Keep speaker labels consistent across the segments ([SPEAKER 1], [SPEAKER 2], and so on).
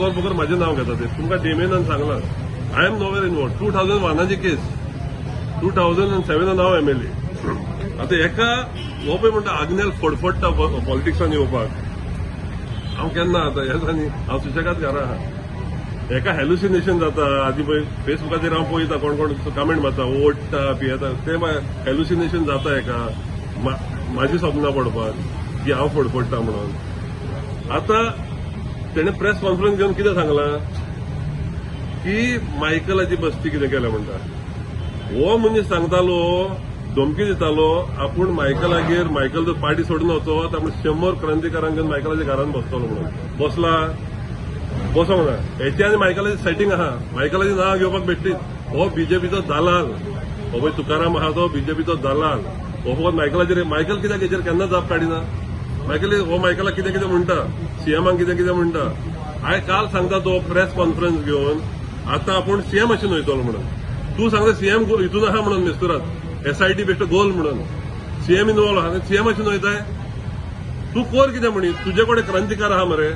[SPEAKER 1] बगर बगर म्हाजें नांव घेता ते. तुमकां डेमेनान सांगलां, I am nowhere involved. 2001आची case, 2007आन हांव एमएलए. आतां एका हो पळय म्हणटा आग्नेल फडफडटा पॉलिटिक्सान येवपाक. हांव केन्ना आतां ह्या दिसांनी हांव सुशेगाद घरा आहा. एका हॅलुसिनेशन जाता. आदी पळय फेसबुकाचेर हांव पळयता, कोण कोण कमेंट मारता, ओडटा, पियेता, ते हॅलुसिनेशन जाता एका म्हाजी सपनां पडपाक की हांव फडफडटा म्हणून. आतां तेणें प्रेस कॉन्फरन्स घेवन कितें सांगलां की मायकलाची बस्ती कितें केल्या म्हणटा. हो मनीस सांगतालो, धमकी दितालो, आपूण मायकलागेर, मायकल जर पार्टी सोडून वचत, आपूण 100 क्रांतिकारांक घेवन मायकलाच्या घरान बसतलो म्हणून. बसला? बसोंक ना. हेचे आनी मायकलाचें सेटींग आहा. मायकलाचें नांव घेवपाक बेश्टीच. हो बीजेपीचो दलाल. हो पळय तुकाराम आहा तो बीजेपीचो दलाल. हो फकत मायकलाचेर. मायकल कित्याक हेचेर केन्ना जाप काडिना? मायकल हो मायकलाक कितें कितें म्हणटा, सीएमाक कितें कितें म्हणटा. हांवें काल सांगता तो प्रेस कॉन्फरन्स घेवन आतां आपूण सीएम आशिल्लो वयतलो म्हणून. तूं सांगता सीएम हितून आहा म्हणून, मिस्तुरात एसआयटी बेश्टो गोल म्हणून सीएम इनवॉल्व आहा, सीएम आशिल्लो वयताय. तूं कोर कितें म्हणी? तुजे कडेन क्रांतिकार आहा मरे.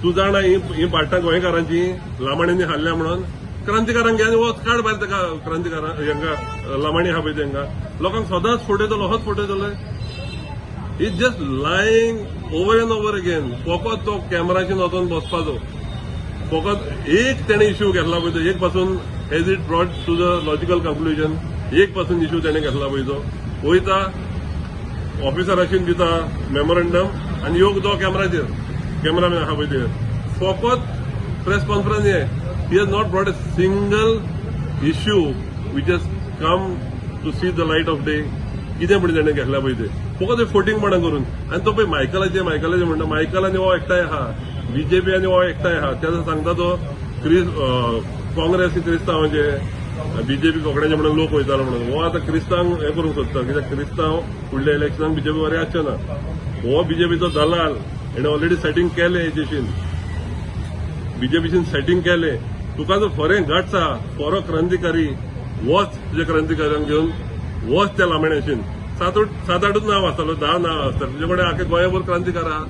[SPEAKER 1] तूं जाणा ही ही भाटां गोंयकारांची लामाण्यांनी हाडल्या म्हणून. क्रांतिकारांक घे आनी वच काड भायर ताका. क्रांतिकारां हांकां लामाणी आहा पळय तेंकां लोकांक सदांच फटयतलो, होच फटयतलो. Is just lying over and over again. फकत तो कॅमेराचेर वचोन बसपाचो. फकत एक तेणें इश्यू घेतला पळय तो एक पासून has it brought to the logical conclusion. एक पासून इश्यू तेणें घेतला पळय तो वयता, ऑफिसराशीन दिता मेमोरंडम आनी येवक तो कॅमेराचेर, कॅमेरामॅन आहा पळय ते. फकत press conference hey. He has not brought a single issue which has come to see the light of day. कितें म्हणून तेणें घेतला पळय ते फकत फोटिंगपणां करून. आनी तो पळय मायकलाचे मायकलाचे म्हणटा. मायकल आनी हो एकठांय आहा, बीजेपी आनी हो एकठांय आहा. तेजो सांगता तो क्रिस काँग्रेस क्रिस्तांवाचे, बीजेपी कोंकण्याचे म्हणून लोक वयतालो म्हणून. हो आतां क्रिस्तांव हें करूंक सोदता, कित्याक क्रिस्तांव फुडल्या इलेक्शनाक बीजेपी बरें आसचे ना. हो बीजेपीचो दलाल. हेणे ऑलरेडी सेटींग केलें, हेजेशीन बीजेपीशीन सेटींग केलें. तुका जर खरें गट्स आहा, खरो क्रांतिकारी, वच तुज्या क्रांतिकाऱ्यांक घेवन वच त्या लामाण्याशीन. सात सात आठूच नांव आसतालो, 10 नांव आसताले तुजे कडेन. आख्खे गोंयभर क्रांतिकार आहा,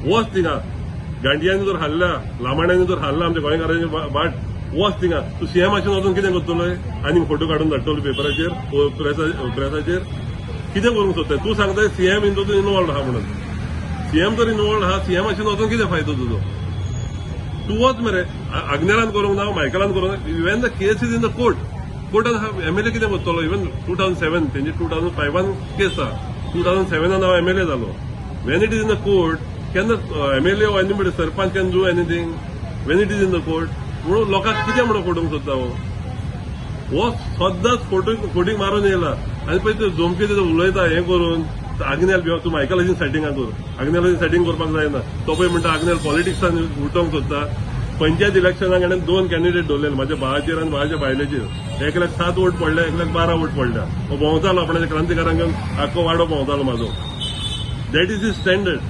[SPEAKER 1] वच थिंगा. गांडियांनी जर हाडल्या, लामाण्यांनी जर हाडला आमच्या गोंयकारांची बाट, वच थिंगा. तूं सीएम आशिल्लो वचून कितें करतलो? आनी फोटो काडून धाडटलो पेपराचेर, प्रेसाचेर? कितें करूंक सोदताय तूं? सांगताय सीएम इन तूं इनवॉल्व आहा म्हणून. सीएम जर इनवॉल्व आहा, सीएम आशिल्लो वचून कितें फायदो तुजो? तूं वच मरे. आग्नेलान करूंक ना, मायकलान करूंक ना. When the case is in the court, कोर्टान एमएलए कितें करतलो? इवन 2007, तेंची 2005आन केस आहा, 2007आन हांव एमएलए जालो. When it is in the court, केन्ना MLA or anybody, sarpanch can do anything when it is in the court? म्हणून लोकांक कितें म्हणून फटोवंक सोदता हो? हो सद्दांच फोटो फोटींग मारून येयला. आनी पळय तो धमकी दिता, उलयता हें करून. आग्नेल बिव तूं मायकलाची सेटिंगां कर. आग्नेलाची सेटींग करपाक जायना. तो पळय म्हणटा आग्नेल पॉलिटिक्सान उठोवंक सोदता. पंचायत इलेक्शनाक हाणें दोन कॅन्डिडेट दवरलेले, म्हाज्या भावाचेर आनी भावाच्या बायलेचेर. 1 लाख 7 वोट पडले, 1 लाख 12 वोट पडल्या. हो भोंवतालो आपणाच्या क्रांतिकारांक घेवन, आख्खो वाडो भोंवतालो म्हाजो. That is his standard.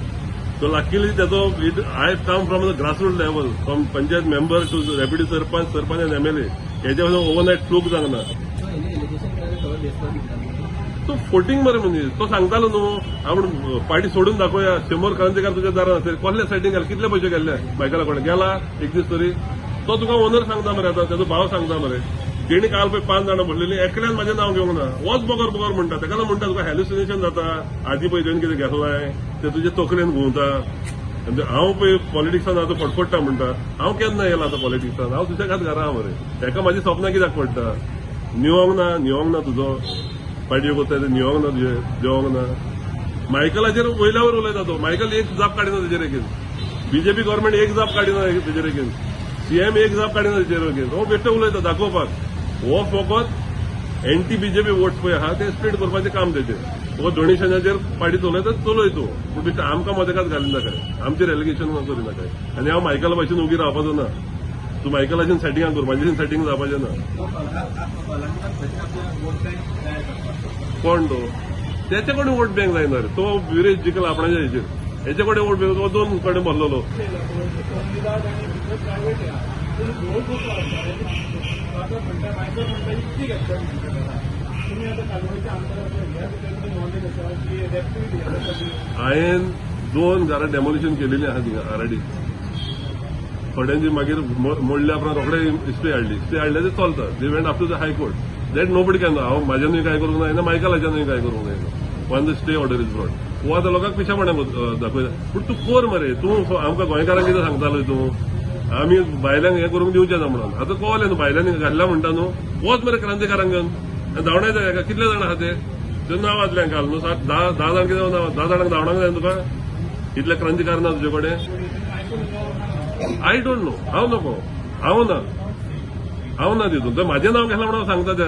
[SPEAKER 1] So luckily त्याचो it I come from the grassroot level, from panchayat member to deputy sarpanch, sarpanch and MLA. हेच्या ओवरनायट फ्लूक जावंक ना. तो फोटींग मरे मनीस. तो सांगतालो न्हू आपूण पार्टी सोडून दाखोवया, 100 क्रांतिकार तुज्या दारान आसतले. कसले सेटींग घाल? कितले पयशे गेल्ले मायकला कडेन? गेला एक दीस तरी? तो तुका ओनर सांगता मरे. आतां तेजो भाव सांगता मरे. तेणी काल पळय पांच जाणां बसलेली, एकल्यान म्हाजें नांव घेवंक ना. होच बगर बगर म्हणटा. तेका लागून म्हणटा, तुका हॅल्युसिनेशन जाता. आदी पळय तुवें कितें घेतलाय ते तुजे तकलेन घुंवता. आनी हांव पळय पॉलिटिक्सान आतां फटफडटा म्हणटा. हांव केन्ना येयला आतां पॉलिटिक्सान? हांव सुशेगाद घरा आहा मरे. तेका म्हाजी सपनां कित्याक पडटा? न्हिवोंक ना, न्हिवोंक ना. तुजो पार्टी करता ते न्हिवोंक ना, तुजें देवोंक ना. मायकलाचेर वयल्यावर उलयता तो. मायकल एक जाप काडिना तेजेर एगेन. बीजेपी गव्हर्मेंट एक जाप काडिना तेजेर एगेन. सीएम एक जाप काडिना तेजेर एगेन. हो बेश्टे उलयता दाखोवपाक. हो फकत एंटी बीजेपी वोट्स पळय आहा ते स्प्लीट करपाचें काम तेजें. हो डोनेशनाचेर पार्टी चलयता, चलय तूं, पूण बेश्टे आमकां मदेकात घालिनाकाय, आमचेर एलिगेशन करिनाकाय. आनी हांव मायकला भाशेन उगी रावपाचो ना. तूं मायकलाचेर सेटिंगां कर, म्हाजेशीन सेटींग जावपाचें ना.
[SPEAKER 2] वोट बँक तयार करपाक.
[SPEAKER 1] कोण तो? तेचे कडेन वोट बँक जायना रे. तो विरेश जिखला आपणाच्या हेचेर. हेचे कडेन वोट बँक, तो दोन कडेन भरलेलो.
[SPEAKER 2] कोमुनिदाद आनी भितर प्रायव्हेट आहा, पूण घोळ खूब आसता. आता म्हणटा, मायकल म्हणटा इतकी घेतल्या म्हणटा घरा. तुमी आतां कालवडचे आमदार आसा, ह्या भितर तुमकां नॉलेज आसा की रॅपीड
[SPEAKER 1] हांवें दोन घरां डेमोलिशन केलेली आहा थिंगा आराडी. थोड्यांची मागीर मोडल्या उपरांत रोखडे स्टे हाडली. स्टे हाडले ते चलता. They went up to the High Court. That nobody can. हांव म्हाज्यानूय कांय करूंक जायना, मायकलाच्यानूय कांय करूंक जायना once the stay order is brought. हो आतां लोकांक पिशेपणां दाखयता. पूण तूं कोर मरे. तूं आमकां गोंयकारांक कितें सांगतालो तूं? आमी भायल्यांक हें करूंक दिवचें ना म्हणून. आतां कळलें न्हू, भायल्यांनी घातल्या म्हणटा न्हू. वच मरे क्रांतिकारक घेवन आनी धांवडायता हेका. कितले जाण आहा ते? ते नांव वाचलें काल न्हू, सात धा धा जाण. कितें नांव? 10 जाणांक धांवडावंक जाय तुका? इतले क्रांतिकार ना तुजे कडेन? I don't know. हांव नको, हांव ना, हांव ना तितून. तर म्हाजें नांव घेतलां म्हणून हांव सांगता त्या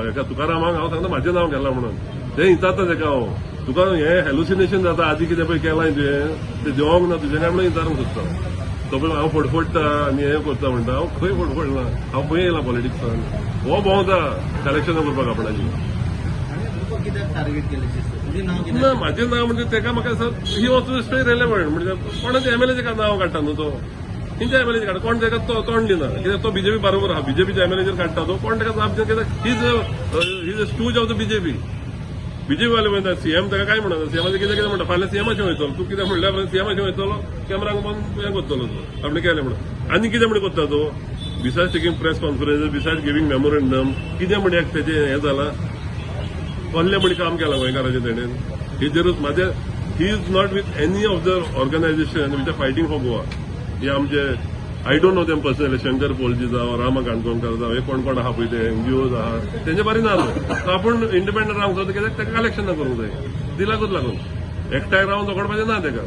[SPEAKER 1] हेका तुकारामाक. हांव सांगता म्हाजें नांव घेतलां म्हणून. ते विचारता तेका हांव, तुका हें हेलुसिनेशन जाता, आदी कितें पळय केलां तुवें, तें देवोंक ना तुजें काय म्हणून विचारूंक सोदता. तो पळय हांव फडफडटा आनी हें करता म्हणटा. हांव खंय फडफडना? हांव खंय येयला पॉलिटिक्सान? हो भोंवता कलेक्शनां करपाक आपणाची.
[SPEAKER 3] आनी तुका कित्याक टार्गेट केलें दिसता? तुजें नांव
[SPEAKER 1] ना.
[SPEAKER 3] कित्याक?
[SPEAKER 1] म्हाजें नांव म्हणजे तेका म्हाका दिसता he also stay relevant. म्हणजे कोणाचें एमएलएचें नांव काडटा न्हू तो. खंयच्या एमएलएचें काडटा? कोण तेका तो तोंड दिना. कित्याक? तो बीजेपी बरोबर आहा. बीजेपीच्या एमएलएचेर काडटा तो. कोण तेका जाप दिना. कित्याक? He's a stooge of the BJP. BJP वाले म्हणटा, सीएम ताका काय म्हणना. सीएमाचें कितें कितें म्हणटा. फाल्यां सीएमाचें वयतलो. तूं कितें म्हणल्या उपरांत सीएमाचें वयतलो, कॅमेरांक बंद हें करतलो तो. आपणें केलें म्हणून आनी कितें म्हण करता तो? Besides taking press conference, beside giving memorandum, कितें म्हण एक तेजें हें जालां? कसलें म्हण काम केलां गोंयकाराचें तेणेन? हेजेरूच म्हाजें. He is not with any of the organization which are fighting for Goa. हे आमचे, I don't know them personally, Shankar Polji जावं, रामा काणकोणकर जावं, हे कोण कोण आहा पळय ते एनजीओज आहा, तेंचे बारी ना तो. आपूण इंडिपेंडंट रावंक सोदता. कित्याक? ताका कलेक्शन करूंक जाय दिलाकूच लागून. एकठांय रावन झगडपाचें ना तेका.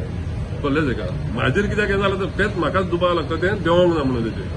[SPEAKER 1] कसलें तेका म्हाजेर कित्याक हें जालां तेंच म्हाकाच दुबाव लागता. तें देंवोंक ना म्हणून तेचेर.